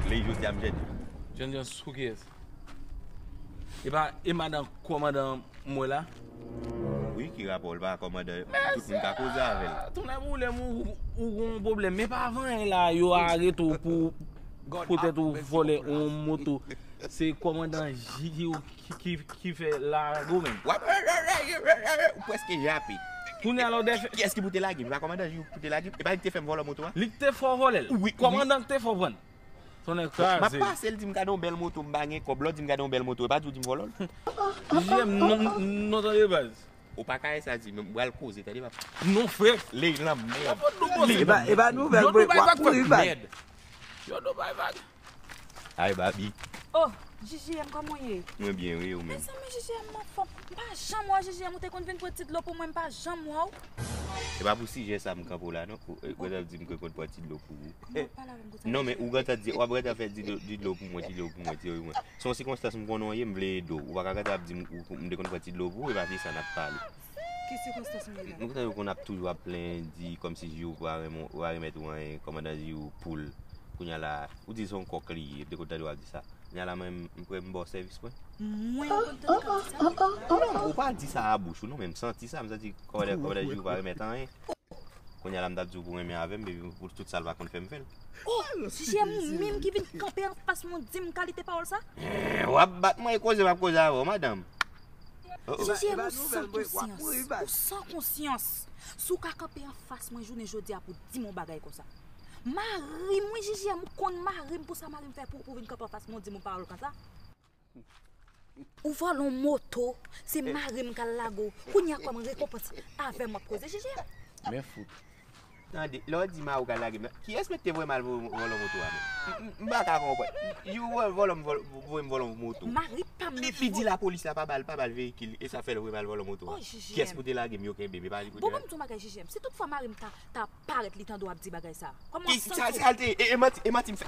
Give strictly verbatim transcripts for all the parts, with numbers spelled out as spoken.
Lè jodi a m jèn. Jèn jan sou kiyès? E pa, e madan kòmandan mwen la? Wi, ki rapò l pa kòmandan? Tout moun ka koze avè l. Tounen pwoblèm ou, ou gon pwoblèm. Men pa vanyen la, yo arete w pou poutèt ou vòlè yon moto. Se kòmandan J ki, ki, ki, ki fè lage w menm. W ap, ou prèske jape. Kounye a la w dèfè. Kiyès ki pou te lage m? E pa kòmandan J pou te lage m? E pa li ki te fè m vòlè moto a? Li ki te fè w vòlè l. Wi, wi. Kòmandan ki te fè w pran l. Tonnè kraze. M ap pase l di m gade yon bèl moto, m pa gen kòb. Lè w di m gade yon bèl moto, e pa di w di m vòlè l. J M, non, non, tande baz. Ou pa ka sa di, men m pral koze, tande papa. Non, frè. Ley lanmèd. E pa, e pa nouvèl, w ap kouri baz. Yo do bay vag. Ay, Babi. Oh, J J M, kòman w ye? Mwen byen, wi, ou menm? Mezanmi, J J M, m anfòm. M pa janm wè w, J J M, ou te konn vin pran ti dlo pou mwen, m pa janm wè w. E pa pou sijè sa m kanpe w la, non. Ou, e, ou gentan di m ke konn pran ti dlo pou ou. Kòman w ap pale avè m konsa, J J M? Non, men ou gentan di, w ap gentan fè ti dlo, ti dlo pou mwen, ti dlo pou mwen, ti dlo pou mwen. Se yon sikonstans m konnen w ye, m vle ede w. Ou pa ka gentan ap di m, ou, m te konn pran ti dlo pou ou, e pa de sa n ap pale. Ki sikonstans m ye la? Nou gentan konn ap toujou ap plenyen, di kòmsi Jou pa renmen, pa remèt ou anyen, kòmandan Jou poul. Kounye a la, ou di se yon kòk li ye, m te konn tande w ap di sa. Kounye a la, mwen, m prè m ba w sèvis mwen. Mwen, ou konn tande k ap di sa? Non, ou pa di sa a bouch ou, non, men m santi sa, m santi kòmandan, kòmandan Jou pa remèt anyen. Kounye a la, m t ap di w pou renmen avè m, epi pou tout sa l pa konn fè m fè l. Oh, J J M, ou menm ki vin kanpe anfas mwen, di m kalite pawòl sa? Eh, w ap bat mwen e koze m ap koze avè w, madanm. Oh, oh. J J M, ou san konsyans. Ou san konsyans. Si w ka kanpe anfas mwen jounen jodi a pou di m yon bagay konsa. Mari m, wi, J J M, ou konn mari m, pou sa mari m fè pou, pou vin kanpe anfas mwen, di m yon pawòl konsa? Ou vòlè yon moto, se mari m k al lage w. Kounye a kòm rekonpans, avè m w ap koze, J J M. Men fout. Tande, lè w di mari w k al lage m nan, kiyès mete vrèman al vo-, vòlè moto a menm? M, m, m pa ka konprann. Jou vòlè, vòlè m vòlè, voye m vòlè yon moto. Mari pa m. Li, li di lapolis la pa ba l, pa ba l veyikil, e sa fè l voye m al vòlè moto a. Oh, J J M. Kiyès pou te lage m yo kenbe, men pa li pou te. Bon, ban m di yon bagay, J J M. Si tout fwa mari m ta, ta parèt li tande w ap di bagay sa. Kòman w ap santi w? Sa l te ye? E, e manti, e manti m fè.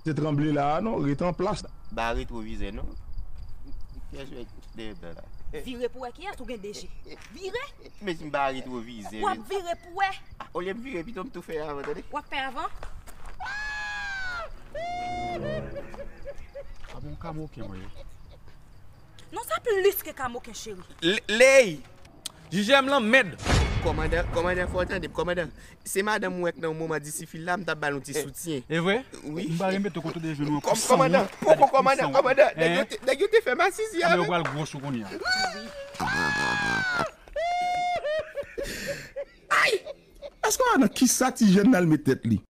Se tranble la a non, rete an plas. Ba retwovizè non. Pyès wè dèyè blan la. Vire pou wè kiyès ou gen de je. Vire. Men si m ba retwovizè. W ap vire pou wè. Olye m vire, pito m tou fè avan, tande. W ap fè avan. A bon, kamoken mwen ye. Non, sa plis ke kamoken, cheri. L-, Ley! J J M lanmèd. Kòmandan, kòmandan, fò w tande m, kòmandan. Se madanm ou wè k nan yon moman disifil la, m t ap ba l yon ti soutyen. E vre? Wi. M pa remete w kote w te jwenn ou an kòmandan. Poko kòmandan, kòmandan. Nèg yo te, nèg yo te fè m asizi avè. Yo pral gwòs ou kounye a. Ay! Èske w wè nan kisa ti jèn nan al met tèt li?